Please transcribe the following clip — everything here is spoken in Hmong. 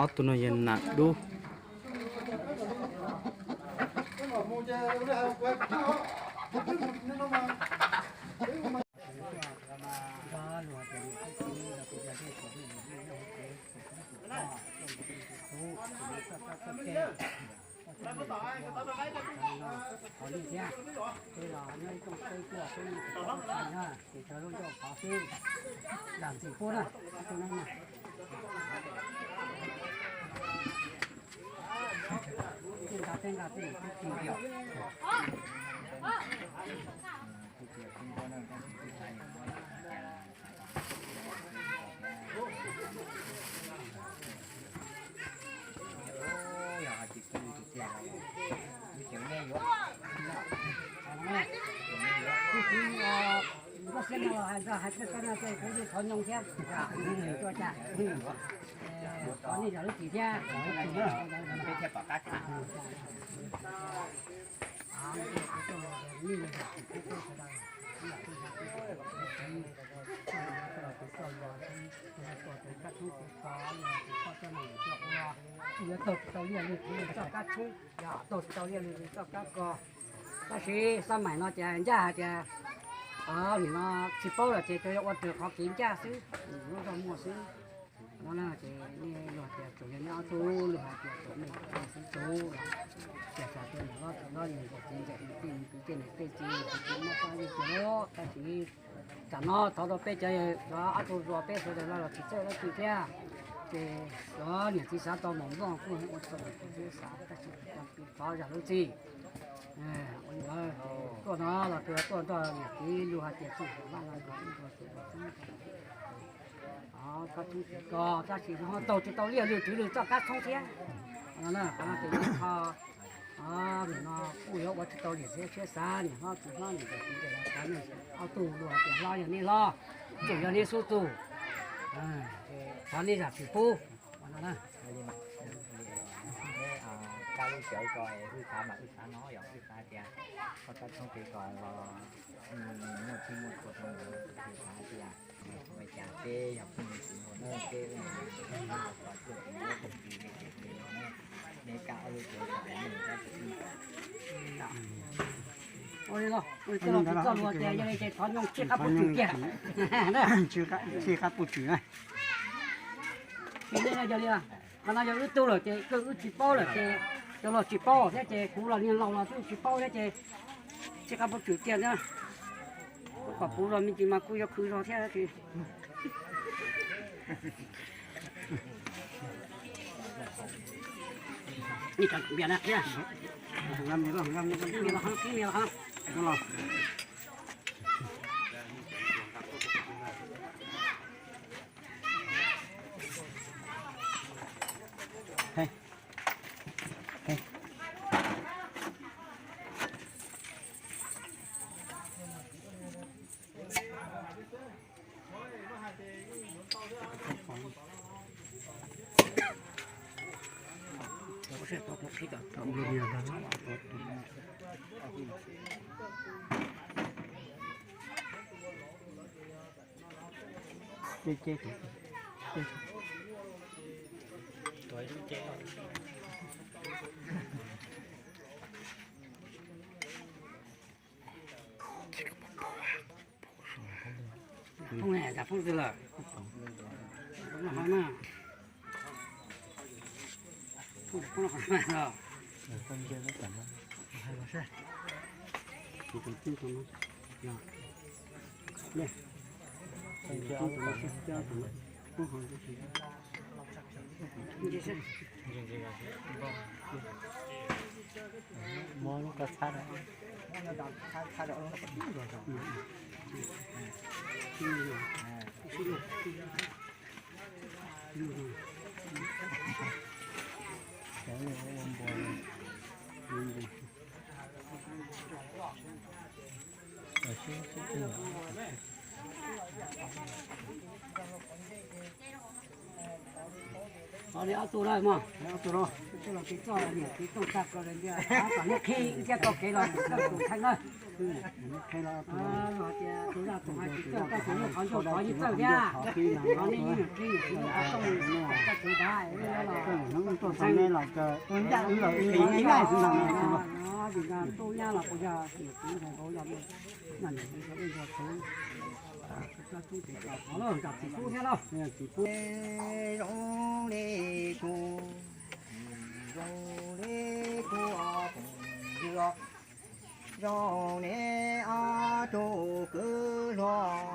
Ob tug no yog nam dub. Qhov li thiab, ces los nyob ib koog teb tuaj xwb, ces cov lub ncauj qhov xwb, lam ntxim pub na, tus no na. Tej nqa tej nqa tej nqa tej nqa. Koj siab no los hais koj hais koj no ces kuv yeej thov nyooj thiab, tuaj cas, thov nej zam lub txim thiab. Yuav taug tsis tau liaj li txoj kab tshoob, taug tsis tau liaj li txoj kab ko. Tab sis xab maim no ces ncaj hais tias, nim no tsis paub lawm ces tsuas yog ua raws qhov kev ncaj xwb, lub zog muaj xwb. No ces nej luag tias tsuas yog nej ob tug, luag hais tias tsuas nej xwb tug, ces xav tias nim no txawm no nws txiv ntxawm nws tej nws kwv tej niam tej txiv nws tsis muab pab yej tiag, tab sis tsam no thov rau peb cov, cov ob tug zos peb sawv daws los los tsis txawj dab tsi thiab, ces cov niam txiv xav tau mos nplooj kuj ua txhaum xav, tab sis thov zam lub txim. Tuaj no los tuaj nrog niam txiv luag hais tias txooj xyom maj no nrog ib nrog xwb. Kab tshoob ko tab sis ho taug tsis tau liaj li tswv lwm txoj kab tshoob thiab. Qhov no ces ib qho, nim no kuj yuav ua tsis tau liam thiab siab xav, niam hlob txiv hlob niam ntxawm txiv ntxawm los thov nej ob tug luag hais tias hlob yog nej hlob, txawm yog nej xub tug, thov nej zam txim pub. Kab lub cawv ko wb xav mas wb xav no yog wb xav tias koj kab tshoob kev ko los muaj txij muaj txhua rau ntawd, wb xav tias ua cas peb yog phooj ywg tsis muaj ne, peb ua txoj kev ua txoj kev ne, neb kab ob lub cawv ko ua li los, ua li los tsis txoj lus tias yog li ces thov nyooj tsij qab puv tswm kiag. Tsij qab puv tswm na. Ces nej no yog li, qhov no yog wb tug lawm ces kawg wb tsis paub lawm ces cov los tsis paub thiab ces kuv los niag laus los twb tsis paub thiab ces tsij qab puv tswm kiag na. Kom puv zog me ntsis mas kuj yuav khwv zog thiab. Phooj ne, phooj twg lawm? Phooj no qhov na. Phooj no qhov na. Muab lub ko txhab rau. Ob tug lawm mog, ob tug los, tej los kev txoj niam kev txoj tag ko li tias, kom nej qhib ib thiab tau kev los tus thaij na. Los tias tus zaj tus hais tsis txawj, koj tsis muaj qhov ncauj qhov yeej txawj thiab. Qhov nej ib niam txiv niam txiv muaj qhov rooj, koj tsis ntag, tus ncaj wb los wb ib yam xwb ntag. Tub nyab los puas yog niam txiv nkaus yog na, niam txiv nkaus ib nkaus txwv. Tsis pub thiab lauj. Tsis pub. Zoo li kuv, zoo li kuv, zoo li ob tug kwv hluas.